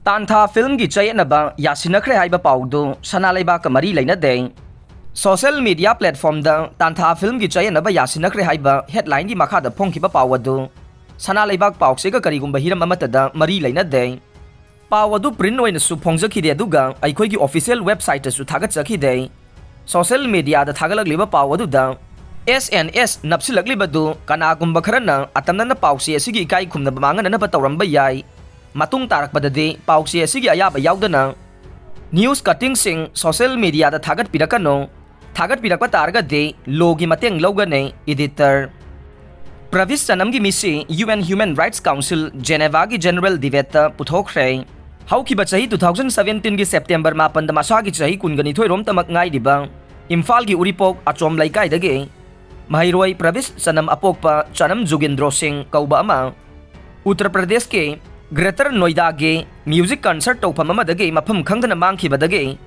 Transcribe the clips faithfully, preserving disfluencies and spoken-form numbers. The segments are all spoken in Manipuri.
ꯇꯥꯟꯊꯥ ꯐꯤꯜꯝꯒꯤ ꯆꯌꯦꯠꯅꯕ ꯌꯥꯁꯤꯟꯅꯈ꯭ꯔꯦ ꯍꯥꯏꯕ ꯄꯥꯎꯗꯨ ꯁꯅꯥ ꯂꯩꯕꯥꯛꯀ ꯃꯔꯤ ꯂꯩꯅꯗꯦ꯫ ꯁꯣꯁꯤꯌꯦꯜ ꯃꯤꯗꯤꯌꯥ ꯄ꯭ꯂꯦꯠꯐꯣꯔꯝꯗ ꯇꯥꯟꯊꯥ ꯐꯤꯜꯝꯒꯤ ꯆꯌꯦꯠꯅꯕ ꯌꯥꯁꯤꯟꯅꯈ꯭ꯔꯦ ꯍꯥꯏꯕ ꯍꯦꯗꯂꯥꯏꯟꯒꯤ ꯃꯈꯥꯗ ꯐꯣꯡꯈꯤꯕ ꯄꯥꯎ ꯑꯗꯨ ꯁꯅꯥ ꯂꯩꯕꯥꯛ ꯄꯥꯎꯆꯦꯒ ꯀꯔꯤꯒꯨꯝꯕ ꯍꯤꯔꯝ ꯑꯃꯠꯇꯗ ꯃꯔꯤ ꯂꯩꯅꯗꯦ꯫ ꯄꯥꯎ ꯑꯗꯨ ꯄ꯭ꯔꯤꯟ ꯑꯣꯏꯅꯁꯨ ꯐꯣꯡꯖꯈꯤꯗꯦ, ꯑꯗꯨꯒ ꯑꯩꯈꯣꯏꯒꯤ ꯑꯣꯐꯤꯁꯤꯌꯦꯜ ꯋꯦꯕꯁꯥꯏꯠꯇꯁꯨ ꯊꯥꯒꯠꯆꯈꯤꯗꯦ꯫ ꯁꯣꯁꯤꯌꯦꯜ ꯃꯤꯗꯤꯌꯥꯗ ꯊꯥꯒꯠꯂꯛꯂꯤꯕ ꯄꯥꯎ ꯑꯗꯨꯗ ꯑꯦꯁ ꯑꯦꯟ ꯑꯦꯁ ꯅꯞꯁꯤꯜꯂꯛꯂꯤꯕꯗꯨ ꯀꯅꯥꯒꯨꯝꯕ ꯈꯔꯅ ꯑꯇꯝꯅꯅ ꯄꯥꯎꯆꯦ ꯑꯁꯤꯒꯤ ꯏꯀꯥꯏ ꯈꯨꯝꯅꯕ ꯃꯥꯡꯍꯟꯅꯅꯕ ꯇꯧꯔꯝꯕ ꯌꯥꯏ꯫ ꯃꯇꯨꯡ ꯇꯥꯔꯛꯄꯗꯗꯤ ꯄꯥꯎꯆꯦ ꯑꯁꯤꯒꯤ ꯑꯌꯥꯕ ꯌꯥꯎꯗꯅ ꯅ꯭ꯌꯨꯁ ꯀꯠꯇꯤꯡꯁꯤꯡ ꯁꯣꯁꯤꯌꯦꯜ ꯃꯤꯗꯤꯌꯥꯗ ꯊꯥꯒꯠꯄꯤꯔꯛꯀꯅꯨ꯫ ꯊꯥꯒꯠꯄꯤꯔꯛꯄ ꯇꯥꯔꯒꯗꯤ ꯂꯣꯒꯤ ꯃꯇꯦꯡ ꯂꯧꯒꯅꯤ꯫ ꯏꯗꯤꯇꯔ꯫ ꯄ꯭ꯔꯕꯤꯁ ꯆꯅꯝꯒꯤ ꯃꯤꯁꯤ U N Human Rights Council ꯖꯦꯅꯦꯚꯥꯒꯤ ꯖꯦꯅꯔꯦꯜ ꯗꯤꯕꯦꯠꯇ ꯄꯨꯊꯣꯛꯈ꯭ꯔꯦ꯫ ꯍꯧꯈꯤꯕ ꯆꯍꯤ two thousand seventeen ꯒꯤ ꯁꯦꯞꯇꯦꯝꯕꯔ ꯃꯥꯄꯟꯗ ꯃꯁꯥꯒꯤ ꯆꯍꯤ ꯀꯨꯟꯒ ꯅꯤꯊꯣꯏ ꯔꯣꯝꯇꯃꯛ ꯉꯥꯏꯔꯤꯕ ꯏꯝꯐꯥꯜꯒꯤ ꯎꯔꯤꯄꯣꯛ ꯑꯆꯣꯝ ꯂꯩꯀꯥꯏꯗꯒꯤ ꯃꯍꯩꯔꯣꯏ ꯄ꯭ꯔꯕꯤꯁ ꯆꯅꯝ ꯑꯄꯣꯛꯄ ꯆꯅꯝ ꯖꯨꯒꯦꯟꯗ꯭ꯔꯣ ꯁꯤꯡ ꯀꯧꯕ ꯑꯃ ꯎꯠꯇꯔ ꯄ꯭ꯔꯗꯦꯁꯀꯤ ꯒ꯭ꯔꯦꯇꯔ ꯅꯣꯏꯗꯥꯒꯤ ꯃ꯭ꯌꯨꯖꯤꯛ ꯀꯟꯁꯔꯠ ꯇꯧꯐꯝ ꯑꯃꯗꯒꯤ ꯃꯐꯝ ꯈꯪꯗꯅ ꯃꯥꯡꯈꯤꯕꯗꯒꯤ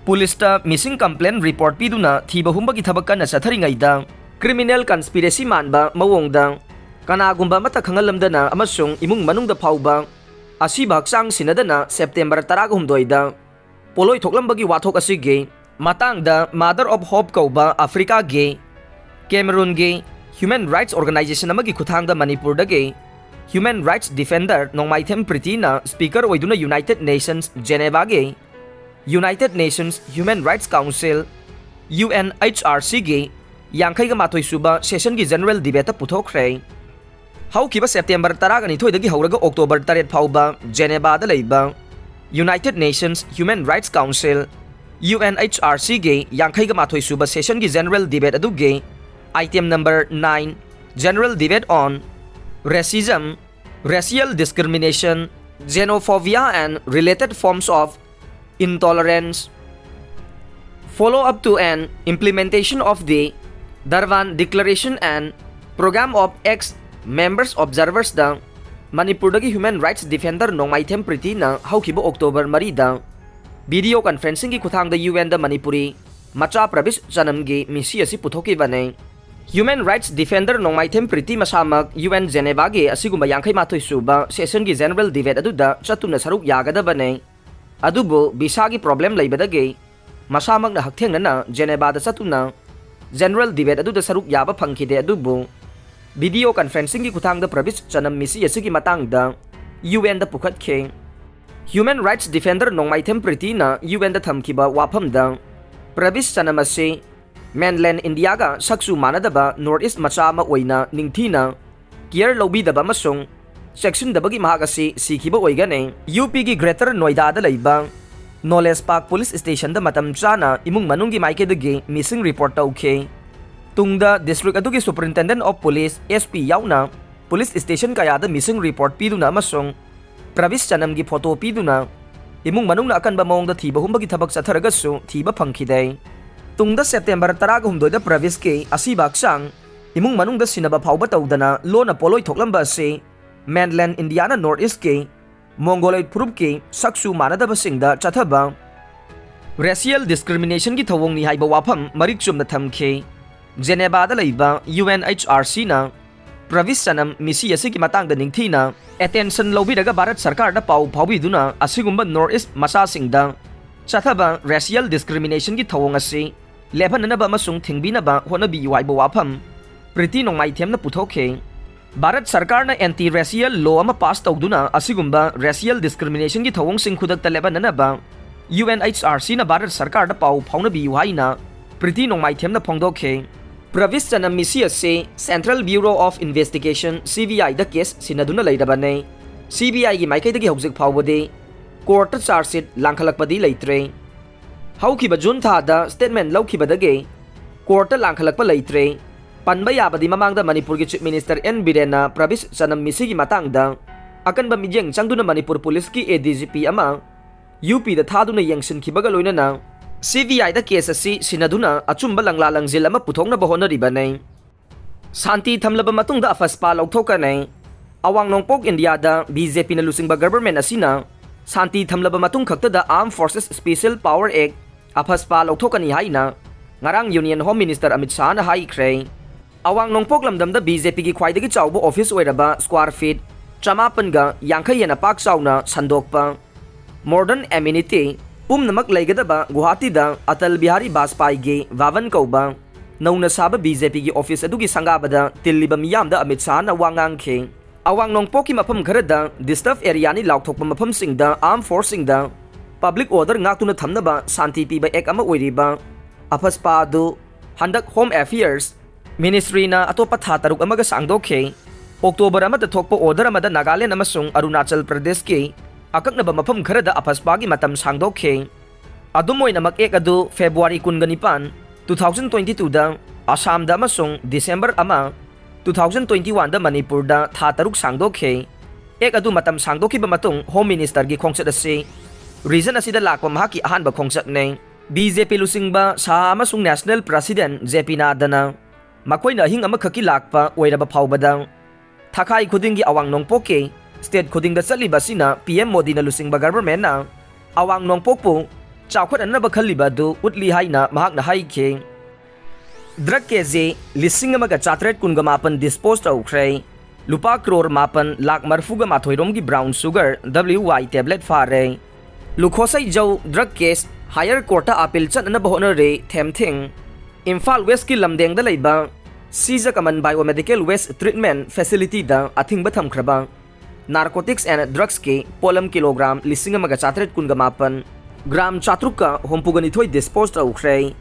ꯄꯨꯂꯤꯁꯇ ꯃꯤꯁꯤꯡ ꯀꯝꯄ꯭ꯂꯦꯟ ꯔꯤꯄꯣꯔꯠ ꯄꯤꯗꯨꯅ ꯊꯤꯕ ꯍꯨꯝꯕꯒꯤ ꯊꯕꯛ ꯀꯟꯅ ꯆꯠꯊꯔꯤꯉꯩꯗ, ꯀ꯭ꯔꯤꯃꯤꯅꯦꯜ ꯀꯟꯁꯄꯤꯔꯦꯁꯤ ꯃꯥꯟꯕ ꯃꯑꯣꯡꯗ ꯀꯅꯥꯒꯨꯝꯕ ꯑꯃꯠꯇ ꯈꯪꯍꯜꯂꯝꯗꯅ ꯑꯃꯁꯨꯡ ꯏꯃꯨꯡ ꯃꯅꯨꯡꯗ ꯐꯥꯎꯕ ꯑꯁꯤꯕ ꯍꯛꯆꯥꯡ ꯁꯤꯟꯅꯗꯅ ꯁꯦꯞꯇꯦꯝꯕꯔ ꯇꯔꯥꯒ ꯍꯨꯝꯗꯣꯏꯗ ꯄꯣꯠꯂꯣꯏ ꯊꯣꯛꯂꯝꯕꯒꯤ ꯋꯥꯊꯣꯛ ꯑꯁꯤꯒꯤ ꯃꯇꯥꯡꯗ Mother of Hope ꯀꯧꯕ ꯑꯐ꯭ꯔꯤꯀꯥꯒꯤ ꯀꯦꯃꯦꯔꯨꯟꯒꯤ ꯍ꯭ꯌꯨꯃꯦꯟ ꯔꯥꯏꯠꯁ ꯑꯣꯔꯒꯅꯥꯏꯖꯦꯁꯟ ꯑꯃꯒꯤ ꯈꯨꯠꯊꯥꯡꯗ ꯃꯅꯤꯄꯨꯔꯗꯒꯤ ꯍ꯭ꯌꯨꯃꯦꯟ ꯔꯥꯏꯠꯁ ꯗꯤꯐꯦꯟꯗꯔ ꯅꯣꯡꯃꯥꯏꯊꯦꯝ ꯄ꯭ꯔꯤꯇꯤꯅ ꯁ꯭ꯄꯤꯀꯔ ꯑꯣꯏꯗꯨꯅ ꯌꯨꯅꯥꯏꯇꯦꯗ ꯅꯦꯁꯟꯁ ꯖꯦꯅꯦꯚꯥꯒꯤ United Nations Human Rights Council, U N H R ꯁꯤꯒꯤ ꯌꯥꯡꯈꯩꯒ ꯃꯥꯊꯣꯏ ꯁꯨꯕ ꯁꯦꯁꯟꯒꯤ ꯖꯦꯅꯔꯦꯜ ꯗꯤꯕꯦꯠꯇ ꯄꯨꯊꯣꯛꯈ꯭ꯔꯦ꯫ ꯍꯧꯈꯤꯕ ꯁꯦꯞꯇꯦꯝꯕꯔ ꯇꯔꯥꯒ ꯅꯤꯊꯣꯏꯗꯒꯤ ꯍꯧꯔꯒ ꯑꯣꯛꯇꯣꯕꯔ ꯇꯔꯦꯠ ꯐꯥꯎꯕ ꯖꯦꯅꯦꯚꯥꯗ ꯂꯩꯕ United Nations Human Rights Council, U N H R ꯁꯤꯒꯤ ꯌꯥꯡꯈꯩꯒ ꯃꯥꯊꯣꯏ ꯁꯨꯕ ꯁꯦꯁꯟꯒꯤ ꯖꯦꯅꯔꯦꯜ ꯗꯤꯕꯦꯠ ꯑꯗꯨꯒꯤ item number nine, General Debate on Racism, Racial Discrimination, Xenophobia and Related Forms of Intolerance, Follow up to and implementation of the Durban Declaration and Program of Ex-Members Observers ꯗ ꯃꯅꯤꯄꯨꯔꯗꯒꯤ ꯍ꯭ꯌꯨꯃꯦꯟ ꯔꯥꯏꯠꯁ ꯗꯤꯐꯦꯟꯗꯔ ꯅꯣꯡꯃꯥꯏꯊꯦꯝ ꯄ꯭ꯔꯤꯇꯤꯅ ꯍꯧꯈꯤꯕ ꯑꯣꯛꯇꯣꯕꯔ ꯃꯔꯤꯗ ꯚꯤꯗꯤꯑꯣ ꯀꯟꯐꯔꯦꯟꯁꯤꯡꯒꯤ ꯈꯨꯠꯊꯥꯡꯗ ꯌꯨ ꯑꯦꯟꯗ ꯃꯅꯤꯄꯨꯔꯤ ꯃꯆꯥ ꯄ꯭ꯔꯕꯤꯁ ꯆꯅꯝꯒꯤ ꯃꯤꯁꯤ ꯑꯁꯤ ꯄꯨꯊꯣꯛꯈꯤꯕꯅꯤ꯫ Human Rights Defender ꯅꯣꯡꯃꯥꯏꯊꯦꯝ ꯄ꯭ꯔꯤꯇꯤ ꯃꯁꯥꯃꯛ UN Geneva ꯒꯤ ꯑꯁꯤꯒꯨꯝꯕ ꯌꯥꯡꯈꯩ ꯃꯥꯊꯣꯏ ꯁꯨꯕ session ꯒꯤ general debate ꯑꯗꯨꯗ ꯆꯠꯇꯨꯅ ꯁꯔꯨꯛ ꯌꯥꯒꯗꯕꯅꯦ꯫ ꯑꯗꯨꯕꯨ visa ꯒꯤ problem ꯂꯩꯕꯗꯒꯤ ꯃꯁꯥꯃꯛꯅ ꯍꯛꯊꯦꯡꯅꯅ Geneva ꯗ ꯆꯠꯇꯨꯅ general debate ꯑꯗꯨꯗ ꯁꯔꯨꯛ ꯌꯥꯕ ꯐꯪꯈꯤꯗꯦ꯫ ꯑꯗꯨꯕꯨ video conferencing ꯒꯤ ꯈꯨꯠꯊꯥꯡꯗ ꯄ꯭ꯔꯕꯤꯁ ꯆꯅꯝ ꯃꯤꯁꯤ ꯑꯁꯤꯒꯤ ꯃꯇꯥꯡꯗ UN ꯗ ꯄꯨꯈꯠꯈꯤ꯫ Human Rights Defender ꯅꯣꯡꯃꯥꯏꯊꯦꯝ ꯄ꯭ꯔꯤꯇꯤꯅ UN ꯗ ꯊꯝꯈꯤꯕ ꯋꯥꯐꯝꯗ, ꯄ꯭ꯔꯕꯤꯁ ꯆꯅꯝ ꯑꯁꯤ mainland India ꯒ ꯁꯛꯆꯨ ꯃꯥꯟꯅꯗꯕ North East ꯃꯆꯥ ꯑꯃ ꯑꯣꯏꯅ ꯅꯤꯡꯊꯤꯅ care ꯂꯧꯕꯤꯗꯕ ꯑꯃꯁꯨꯡ ꯆꯦꯛꯁꯤꯟꯗꯕꯒꯤ ꯃꯍꯥꯛ ꯑꯁꯤ ꯁꯤꯈꯤꯕ ꯑꯣꯏꯒꯅꯤ꯫ UP ꯒꯤ Greater Noida ꯗ ꯂꯩꯕ Knowledge Park Police Station ꯗ ꯃꯇꯝ ꯆꯥꯅ ꯏꯃꯨꯡ ꯃꯅꯨꯡꯒꯤ ꯃꯥꯏꯀꯩꯗꯒꯤ missing report ꯇꯧꯈꯤ꯫ ꯇꯨꯡꯗ district ꯑꯗꯨꯒꯤ Superintendent of Police, SP, ꯌꯥꯎꯅ police station ꯀꯌꯥꯗ missing report ꯄꯤꯗꯨꯅ ꯑꯃꯁꯨꯡ ꯄ꯭ꯔꯕꯤꯁ ꯆꯅꯝꯒꯤ photo ꯄꯤꯗꯨꯅ ꯏꯃꯨꯡ ꯃꯅꯨꯡꯅ ꯑꯀꯟꯕ ꯃꯑꯣꯡꯗ ꯊꯤꯕ ꯍꯨꯝꯕꯒꯤ ꯊꯕꯛ ꯆꯠꯊꯔꯒꯁꯨ ꯊꯤꯕ ꯐꯪꯈꯤꯗꯦ꯫ ꯇꯨꯡꯗ September ꯇꯔꯥꯒ ꯍꯨꯝꯗꯣꯏꯗ ꯄ꯭ꯔꯕꯤꯁꯀꯤ ꯑꯁꯤꯕ ꯍꯛꯆꯥꯡ ꯏꯃꯨꯡ ꯃꯅꯨꯡꯗ ꯁꯤꯟꯅꯕ ꯐꯥꯎꯕ ꯇꯧꯗꯅ ꯂꯣꯟꯅ ꯄꯣꯠꯂꯣꯏ ꯊꯣꯛꯂꯝꯕ ꯑꯁꯤ mainland India ꯅ North East ꯀꯤ Mongoloid ꯐꯨꯔꯨꯞꯀꯤ ꯁꯛꯆꯨ ꯃꯥꯟꯅꯗꯕꯁꯤꯡꯗ ꯆꯠꯊꯕ racial discrimination ꯒꯤ ꯊꯧꯑꯣꯡꯅꯤ ꯍꯥꯏꯕ ꯋꯥꯐꯝ ꯃꯔꯤꯛ ꯆꯨꯝꯅ ꯊꯝꯈꯤ꯫ Geneva ꯗ ꯂꯩꯕ UNHRC ꯅ ꯄ꯭ꯔꯕꯤꯁ ꯆꯅꯝ ꯃꯤꯁꯤ ꯑꯁꯤꯒꯤ ꯃꯇꯥꯡꯗ ꯅꯤꯡꯊꯤꯅ attention ꯂꯧꯕꯤꯔꯒ ꯚꯥꯔꯠ ꯁꯔꯀꯥꯔꯗ ꯄꯥꯎ ꯐꯥꯎꯕꯤꯗꯨꯅ ꯑꯁꯤꯒꯨꯝꯕ North East ꯃꯆꯥꯁꯤꯡꯗ ꯆꯠꯊꯕ racial discrimination ꯒꯤ ꯊꯧꯑꯣꯡ ꯑꯁꯤ ꯂꯦꯞꯍꯟꯅꯅꯕ ꯑꯃꯁꯨꯡ ꯊꯤꯡꯕꯤꯅꯕ ꯍꯣꯠꯅꯕꯤꯌꯨ ꯍꯥꯏꯕ ꯋꯥꯐꯝ ꯄ꯭ꯔꯤꯇꯤ ꯅꯣꯡꯃꯥꯏꯊꯦꯝꯅ ꯄꯨꯊꯣꯛꯈꯤ꯫ ꯚꯥꯔꯠ ꯁꯔꯀꯥꯔꯅ anti racial law ꯑꯃ pass ꯇꯧꯗꯨꯅ ꯑꯁꯤꯒꯨꯝꯕ racial discrimination ꯒꯤ ꯊꯧꯑꯣꯡꯁꯤꯡ ꯈꯨꯗꯛꯇ ꯂꯦꯞꯍꯟꯅꯅꯕ UNHRC ꯅ ꯚꯥꯔꯠ ꯁꯔꯀꯥꯔꯗ ꯄꯥꯎ ꯐꯥꯎꯅꯕꯤꯌꯨ ꯍꯥꯏꯅ ꯄ꯭ꯔꯤꯇꯤ ꯅꯣꯡꯃꯥꯏꯊꯦꯝꯅ ꯐꯣꯡꯗꯣꯛꯈꯤ꯫ ꯄ꯭ꯔꯕꯤꯁ ꯆꯅꯝ ꯃꯤꯁꯤ ꯑꯁꯤ Central Bureau of Investigation, CBI the case ꯁꯤꯟꯅꯗꯨꯅ ꯂꯩꯔꯕꯅꯤ꯫ CBI ꯒꯤ ꯃꯥꯏꯀꯩꯗꯒꯤ ꯍꯧꯖꯤꯛ ꯐꯥꯎꯕꯗꯤ court ꯇ charge sheet ꯂꯥꯡꯈꯠꯂꯛꯄꯗꯤ ꯂꯩꯇ꯭ꯔꯦ꯫ ꯍꯧꯈꯤꯕ June ꯊꯥꯗ statement ꯂꯧꯈꯤꯕꯗꯒꯤ court ꯇ ꯂꯥꯡꯈꯠꯂꯛꯄ ꯂꯩꯇ꯭ꯔꯦ꯫ ꯄꯟꯕ ꯌꯥꯕꯗꯤ ꯃꯃꯥꯡꯗ ꯃꯅꯤꯄꯨꯔꯒꯤ Chief Minister N ꯕꯤꯔꯦꯟꯅ ꯄ꯭ꯔꯕꯤꯁ ꯆꯅꯝ ꯃꯤꯁꯤꯒꯤ ꯃꯇꯥꯡꯗ ꯑꯀꯟꯕ ꯃꯤꯠꯌꯦꯡ ꯆꯪꯗꯨꯅ ꯃꯅꯤꯄꯨꯔ ꯄꯨꯂꯤꯁꯀꯤ ADGP ꯑꯃ UP ꯗ ꯊꯥꯗꯨꯅ ꯌꯦꯡꯁꯤꯟꯈꯤꯕꯒ ꯂꯣꯏꯅꯅ CBI ꯗ case ꯑꯁꯤ ꯁꯤꯟꯅꯗꯨꯅ ꯑꯆꯨꯝꯕ ꯂꯪꯂꯥ ꯂꯪꯖꯤꯜ ꯑꯃ ꯄꯨꯊꯣꯛꯅꯕ ꯍꯣꯠꯅꯔꯤꯕꯅꯤ꯫ ꯁꯥꯟꯇꯤ ꯊꯝꯂꯕ ꯃꯇꯨꯡꯗ ꯑꯐꯁꯄꯥ ꯂꯧꯊꯣꯛꯀꯅꯤ꯫ ꯑꯋꯥꯡ ꯅꯣꯡꯄꯣꯛ ꯏꯟꯗꯤꯌꯥꯗ BJP ꯅ ꯂꯨꯆꯤꯡꯕ government ꯑꯁꯤꯅ ꯁꯥꯟꯇꯤ ꯊꯝꯂꯕ ꯃꯇꯨꯡ ꯈꯛꯇꯗ Armed Forces Special Power Act, ꯑꯐꯁꯄꯥ, ꯂꯧꯊꯣꯛꯀꯅꯤ ꯍꯥꯏꯅ ꯉꯔꯥꯡ Union Home Minister ꯑꯃꯤꯠ ꯁꯥꯍꯅ ꯍꯥꯏꯈ꯭ꯔꯦ꯫ ꯑꯋꯥꯡ ꯅꯣꯡꯄꯣꯛ ꯂꯝꯗꯝꯗ ꯕꯤ ꯖꯦ ꯄꯤꯒꯤ ꯈ꯭ꯋꯥꯏꯗꯒꯤ ꯆꯥꯎꯕ ꯑꯣꯐꯤꯁ ꯑꯣꯏꯔꯕ ꯁ꯭ꯀ꯭ꯋꯥꯔ ꯐꯤꯠ ꯆꯃꯥꯄꯟꯒ ꯌꯥꯡꯈꯩ ꯍꯦꯟꯅ ꯄꯥꯛ ꯆꯥꯎꯅ ꯁꯟꯗꯣꯛꯄ, ꯃꯣꯗꯔꯟ ꯑꯦꯃꯤꯅꯤꯇꯤ ꯄꯨꯝꯅꯃꯛ ꯂꯩꯒꯗꯕ ꯒꯨꯋꯥꯍꯥꯇꯤꯗ ꯑꯇꯜ ꯕꯤꯍꯥꯔꯤ ꯕꯥꯖꯄꯥꯏꯒꯤ ꯚꯥꯕꯟ ꯀꯧꯕ ꯅꯧꯅ ꯁꯥꯕ ꯕꯤ ꯖꯦ ꯄꯤꯒꯤ ꯑꯣꯐꯤꯁ ꯑꯗꯨꯒꯤ ꯁꯪꯒꯥꯕꯗ ꯇꯤꯜꯂꯤꯕ ꯃꯤꯌꯥꯝꯗ ꯑꯃꯤꯠ ꯁꯥꯍꯅ ꯋꯥ ꯉꯥꯡꯈꯤ꯫ ꯑꯋꯥꯡ ꯅꯣꯡꯄꯣꯛꯀꯤ ꯃꯐꯝ ꯈꯔꯗ ꯗꯤꯁꯇꯔꯕ ꯑꯦꯔꯤꯌꯥꯅꯤ ꯂꯥꯎꯊꯣꯛꯄ ꯃꯐꯝꯁꯤꯡꯗ ꯑꯥꯔꯝ ꯐꯣꯔꯁꯁꯤꯡꯗ ꯄꯕ꯭ꯂꯤꯛ ꯑꯣꯔꯗꯔ ꯉꯥꯛꯇꯨꯅ ꯊꯝꯅꯕ ꯁꯥꯟꯇꯤ ꯄꯤꯕ ꯑꯦꯛ ꯑꯃ ꯑꯣꯏꯔꯤꯕ ꯑꯐꯁꯄꯥ ꯑꯗꯨ ꯍꯟꯗꯛ ꯍꯣꯝ ꯑꯦꯐꯤꯌꯔꯁ ꯃꯤꯅꯤꯁꯇ꯭ꯔꯤꯅ ꯑꯇꯣꯞꯄ ꯊꯥ ꯇꯔꯨꯛ ꯑꯃꯒ ꯁꯥꯡꯗꯣꯛꯈꯤ꯫ ꯑꯣꯛꯇꯣꯕꯔ ꯑꯃꯗ ꯊꯣꯛꯄ ꯑꯣꯔꯗꯔ ꯑꯃꯗ ꯅꯥꯒꯥꯂꯦꯟ ꯑꯃꯁꯨꯡ ꯑꯔꯨꯅꯥꯆꯜ ꯄ꯭ꯔꯗꯦꯁꯀꯤ ꯑꯀꯛꯅꯕ ꯃꯐꯝ ꯈꯔꯗ ꯑꯐꯁꯄꯥꯒꯤ ꯃꯇꯝ ꯁꯥꯡꯗꯣꯛꯈꯤ꯫ ꯑꯗꯨꯝ ꯑꯣꯏꯅꯃꯛ ꯑꯦꯛ ꯑꯗꯨ ꯐꯦꯕ꯭ꯔꯨꯋꯥꯔꯤ ꯀꯨꯟꯒ ꯅꯤꯄꯥꯟ, two thousand twenty twoꯗ ꯑꯁꯥꯝꯗ ꯑꯃꯁꯨꯡ ꯗꯤꯁꯦꯝꯕꯔ ꯑꯃ, two thousand twenty oneꯗ ꯃꯅꯤꯄꯨꯔꯗ ꯊꯥ ꯇꯔꯨꯛ ꯁꯥꯡꯗꯣꯛꯈꯤ꯫ ꯑꯦꯛ ꯑꯗꯨ ꯃꯇꯝ ꯁꯥꯡꯗꯣꯛꯈꯤꯕ ꯃꯇꯨꯡ ꯍꯣꯝ ꯃꯤꯅꯤꯁꯇꯔꯒꯤ ꯈꯣꯡꯆꯠ ꯑꯁꯤ ꯔꯤꯖꯟ ꯑꯁꯤꯗ ꯂꯥꯛꯄ ꯃꯍꯥꯛꯀꯤ ꯑꯍꯥꯟꯕ ꯈꯣꯡꯆꯠꯅꯤ꯫ ꯕꯤ ꯖꯦ ꯄꯤ ꯂꯨꯆꯤꯡꯕ ꯁꯍꯥ ꯑꯃꯁꯨꯡ ꯅꯦꯁꯅꯦꯜ ꯄ꯭ꯔꯁꯤꯗꯦꯟꯠ ꯖꯦ ꯄꯤ ꯅꯥꯗꯅ ꯃꯈꯣꯏꯅ ꯑꯍꯤꯡ ꯑꯃꯈꯛꯀꯤ ꯂꯥꯛꯄ ꯑꯣꯏꯔꯕ ꯐꯥꯎꯕꯗ ꯊꯥꯈꯥꯏ ꯈꯨꯗꯤꯡꯒꯤ ꯑꯋꯥꯡ ꯅꯣꯡꯄꯣꯛꯀꯤ ꯁ꯭ꯇꯦꯠ ꯈꯨꯗꯤꯡꯗ ꯆꯠꯂꯤꯕ ꯑꯁꯤꯅ ꯄꯤ ꯑꯦꯝ ꯃꯣꯗꯤꯅ ꯂꯨꯆꯤꯡꯕ ꯒꯚꯔꯟꯃꯦꯟꯠꯅ ꯑꯋꯥꯡ ꯅꯣꯡꯄꯣꯛꯄꯨ ꯆꯥꯎꯈꯠꯍꯟꯅꯕ ꯈꯜꯂꯤꯕ ꯑꯗꯨ ꯎꯠꯂꯤ ꯍꯥꯏꯅ ꯃꯍꯥꯛꯅ ꯍꯥꯏꯈꯤ꯫ ꯗ꯭ꯔꯒ ꯀꯦꯖꯤ ꯂꯤꯁꯤꯡ ꯑꯃꯒ ꯆꯥꯇ꯭ꯔꯦꯠ ꯀꯨꯟꯒ ꯃꯥꯄꯟ ꯗꯤꯁꯄꯣꯖ ꯇꯧꯈ꯭ꯔꯦ꯫ ꯂꯨꯄꯥ ꯀ꯭ꯔꯣꯔ ꯃꯥꯄꯟ ꯂꯥꯈ ꯃꯔꯤꯐꯨꯒ ꯃꯥꯊꯣꯏ ꯔꯣꯝꯒꯤ ꯕ꯭ꯔꯥꯎꯟ ꯁꯨꯒꯔ, ꯗꯕ꯭ꯂꯤꯌꯨ ꯋꯥꯏ, ꯇꯦꯕ꯭ꯂꯦꯠ ꯐꯥꯔꯦ꯫ ꯂꯨꯈꯣꯁꯩꯖꯧ ꯗ꯭ꯔꯒ ꯀꯦꯁ ꯍꯥꯌꯔ ꯀꯣꯔꯠꯇ ꯑꯥꯄꯤꯜ ꯆꯠꯅꯅꯕ ꯍꯣꯠꯅꯔꯦ ꯊꯦꯝꯊꯤꯡ꯫ ꯏꯝꯐꯥꯜ ꯋꯦꯁꯀꯤ ꯂꯝꯗꯦꯡꯗ ꯂꯩꯕ ꯁꯤꯖ ꯀꯃꯟ ꯕꯥꯏꯑꯣꯃꯦꯗꯤꯀꯦꯜ ꯋꯦꯁ ꯇ꯭ꯔꯤꯠꯃꯦꯟꯠ ꯐꯦꯁꯤꯂꯤꯇꯤꯗ ꯑꯊꯤꯡꯕ ꯊꯝꯈ꯭ꯔꯕ ꯅꯥꯔꯀꯣꯇꯤꯛꯁ ꯑꯦꯟ ꯗ꯭ꯔꯒꯁꯀꯤ ꯄꯣꯠꯂꯝ ꯀꯤꯂꯣꯒ꯭ꯔꯥꯝ ꯂꯤꯁꯤꯡ ꯑꯃꯒ ꯆꯥꯇ꯭ꯔꯦꯠ ꯀꯨꯟꯒ ꯃꯥꯄꯟ, ꯒ꯭ꯔꯥꯝ ꯆꯥꯇ꯭ꯔꯨꯛꯀ ꯍꯨꯝꯐꯨꯒ ꯅꯤꯊꯣꯏ ꯗꯤꯁꯄꯣꯖ ꯇꯧꯈ꯭ꯔꯦ꯫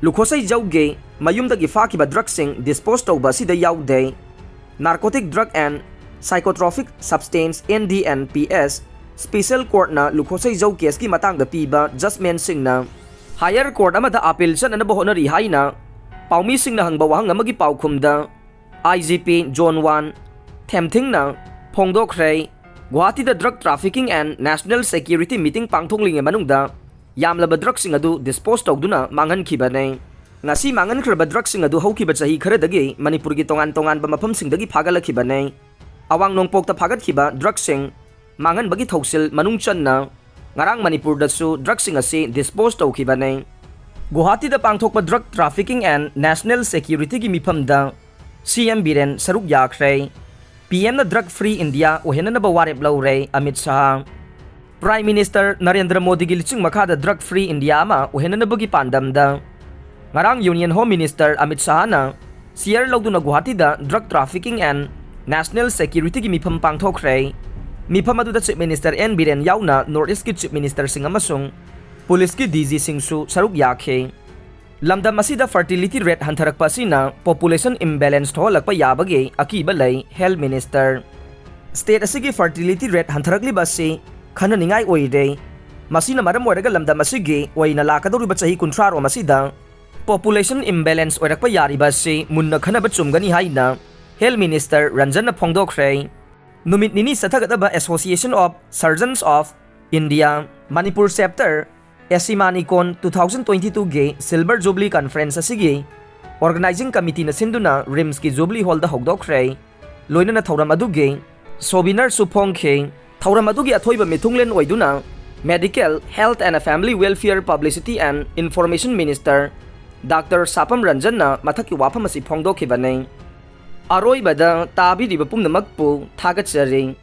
ꯂꯨꯈꯣꯁꯩꯖꯧꯒꯤ ꯃꯌꯨꯝꯗꯒꯤ ꯐꯥꯈꯤꯕ ꯗ꯭ꯔꯒꯁꯤꯡ ꯗꯤꯁꯄꯣꯖ ꯇꯧꯕ ꯑꯁꯤꯗ ꯌꯥꯎꯗꯦ꯫ Narcotic drug and psychotropic substance, N D N P S, special ꯀꯣꯔꯠꯅ ꯂꯨꯈꯣꯁꯩꯖꯧ ꯀꯦꯁꯀꯤ ꯃꯇꯥꯡꯗ ꯄꯤꯕ ꯖꯖꯃꯦꯟꯠꯁꯤꯡꯅ ꯍꯥꯌꯔ ꯀꯣꯔꯠ ꯑꯃꯗ ꯑꯥꯄꯤꯜ ꯆꯠꯅꯅꯕ ꯍꯣꯠꯅꯔꯤ ꯍꯥꯏꯅ ꯄꯥꯎꯃꯤꯁꯤꯡꯅ ꯍꯪꯕ ꯋꯥꯍꯪ ꯑꯃꯒꯤ ꯄꯥꯎꯈꯨꯝꯗ I G P zone one ꯊꯦꯝꯊꯤꯡꯅ ꯐꯣꯡꯗꯣꯛꯈ꯭ꯔꯦ꯫ ꯒꯨꯋꯥꯍꯥꯇꯤꯗ drug trafficking and national security meeting ꯄꯥꯡꯊꯣꯛꯂꯤꯉꯩ ꯃꯅꯨꯡꯗ ꯌꯥꯝꯂꯕ ꯗ꯭ꯔꯒꯁꯤꯡ ꯑꯗꯨ ꯗꯤꯁꯄꯣꯖ ꯇꯧꯗꯨꯅ ꯃꯥꯡꯍꯟꯈꯤꯕꯅꯤ꯫ ꯉꯁꯤ ꯃꯥꯡꯍꯟꯈ꯭ꯔꯕ ꯗ꯭ꯔꯒꯁꯤꯡ ꯑꯗꯨ ꯍꯧꯈꯤꯕ ꯆꯍꯤ ꯈꯔꯗꯒꯤ ꯃꯅꯤꯄꯨꯔꯒꯤ ꯇꯣꯉꯥꯟ ꯇꯣꯉꯥꯟꯕ ꯃꯐꯝꯁꯤꯡꯗꯒꯤ ꯐꯥꯒꯠꯂꯛꯈꯤꯕꯅꯤ꯫ ꯑꯋꯥꯡ ꯅꯣꯡꯄꯣꯛꯇ ꯐꯥꯒꯠꯈꯤꯕ ꯗ꯭ꯔꯒꯁꯤꯡ ꯃꯥꯡꯍꯟꯕꯒꯤ ꯊꯧꯁꯤꯜ ꯃꯅꯨꯡ ꯆꯟꯅ ꯉꯔꯥꯡ ꯃꯅꯤꯄꯨꯔꯗꯁꯨ ꯗ꯭ꯔꯒꯁꯤꯡ ꯑꯁꯤ ꯗꯤꯁꯄꯣꯖ ꯇꯧꯈꯤꯕꯅꯤ꯫ ꯒꯨꯋꯥꯍꯥꯇꯤꯗ ꯄꯥꯡꯊꯣꯛꯄ Drug Trafficking and National Security ꯒꯤ ꯃꯤꯐꯝꯗ ꯁꯤ ꯑꯦꯝ ꯕꯤꯔꯦꯟ ꯁꯔꯨꯛ ꯌꯥꯈ꯭ꯔꯦ꯫ ꯄꯤ ꯑꯦꯝꯅ Drug Free India ꯑꯣꯏꯍꯟꯅꯅꯕ ꯋꯥꯔꯦꯞ ꯂꯧꯔꯦ, ꯑꯃꯤꯠ ꯁꯥꯍ꯫ Prime Minister ꯅꯔꯦꯟꯗ꯭ꯔ ꯃꯣꯗꯤꯒꯤ ꯂꯨꯆꯤꯡ ꯃꯈꯥꯗ Drug Free India ꯑꯃ ꯑꯣꯏꯍꯟꯅꯅꯕꯒꯤ ꯄꯥꯟꯗꯝꯗ ꯉꯔꯥꯡ Union Home Minister ꯑꯃꯤꯠ ꯁꯥꯍꯅ ꯆꯤꯌꯔ ꯂꯧꯗꯨꯅ ꯒꯨꯋꯥꯍꯥꯇꯤꯗ Drug Trafficking and National Security ꯒꯤ ꯃꯤꯐꯝ ꯄꯥꯡꯊꯣꯛꯈ꯭ꯔꯦ꯫ ꯃꯤꯐꯝ ꯑꯗꯨꯗ Chief Minister ꯑꯦꯟ ꯕꯤꯔꯦꯟ ꯌꯥꯎꯅ North East ꯀꯤ Chief Minister ꯁꯤꯡ ꯑꯃꯁꯨꯡ ꯄꯨꯂꯤꯁꯀꯤ ꯗꯤ ꯖꯤ ꯁꯤꯡꯁꯨ ꯁꯔꯨꯛ ꯌꯥꯈꯤ꯫ ꯂꯝꯗꯝ ꯑꯁꯤꯗ fertility rate ꯍꯟꯊꯔꯛꯄ ꯑꯁꯤꯅ population imbalance ꯊꯣꯛꯍꯜꯂꯛꯄ ꯌꯥꯕꯒꯤ ꯑꯀꯤꯕ ꯂꯩ, Health Minister꯫ State ꯑꯁꯤꯒꯤ fertility rate ꯍꯟꯊꯔꯛꯂꯤꯕ ꯑꯁꯤ ꯈꯟꯅꯅꯤꯡꯉꯥꯏ ꯑꯣꯏꯔꯦ꯫ ꯃꯁꯤꯅ ꯃꯔꯝ ꯑꯣꯏꯔꯒ ꯂꯝꯗꯝ ꯑꯁꯤꯒꯤ ꯑꯣꯏꯅ ꯂꯥꯛꯀꯗꯧꯔꯤꯕ ꯆꯍꯤ ꯀꯨꯟꯊ꯭ꯔꯥ ꯔꯣꯝ ꯑꯁꯤꯗ population imbalance ꯑꯣꯏꯔꯛꯄ ꯌꯥꯔꯤꯕ ꯑꯁꯤ ꯃꯨꯟꯅ ꯈꯟꯅꯕ ꯆꯨꯝꯒꯅꯤ ꯍꯥꯏꯅ Health Minister ꯔꯟꯖꯟꯅ ꯐꯣꯡꯗꯣꯛꯈ꯭ꯔꯦ꯫ ꯅꯨꯃꯤꯠ ꯅꯤꯅꯤ ꯆꯠꯊꯒꯗꯕ Association of Surgeons of India Manipur Chapter ꯑꯦꯁꯤꯃꯥꯅꯤꯀꯣꯟ two thousand twenty two ꯒꯤ Silver Jubilee Conference ꯑꯁꯤꯒꯤ Organizing Committee ꯅ ꯁꯤꯟꯗꯨꯅ RIMS ꯀꯤ Jubilee Hall ꯗ ꯍꯧꯗꯣꯛꯈ꯭ꯔꯦ꯫ ꯂꯣꯏꯅꯅ ꯊꯧꯔꯝ ꯑꯗꯨꯒꯤ souvenir ꯁꯨ ꯐꯣꯡꯈꯤ꯫ ꯊꯧꯔꯝ ꯑꯗꯨꯒꯤ ꯑꯊꯣꯏꯕ ꯃꯤꯊꯨꯡꯂꯦꯟ ꯑꯣꯏꯗꯨꯅ Medical, Health and Family Welfare, Publicity and Information Minister doctor Sapam ꯔꯟꯖꯟꯅ ꯃꯊꯛꯀꯤ ꯋꯥꯐꯝ ꯑꯁꯤ ꯐꯣꯡꯗꯣꯛꯈꯤꯕꯅꯤ꯫ ꯑꯔꯣꯏꯕꯗ ꯇꯥꯕꯤꯔꯤꯕ ꯄꯨꯝꯅꯃꯛꯄꯨ ꯊꯥꯒꯠꯆꯔꯤ꯫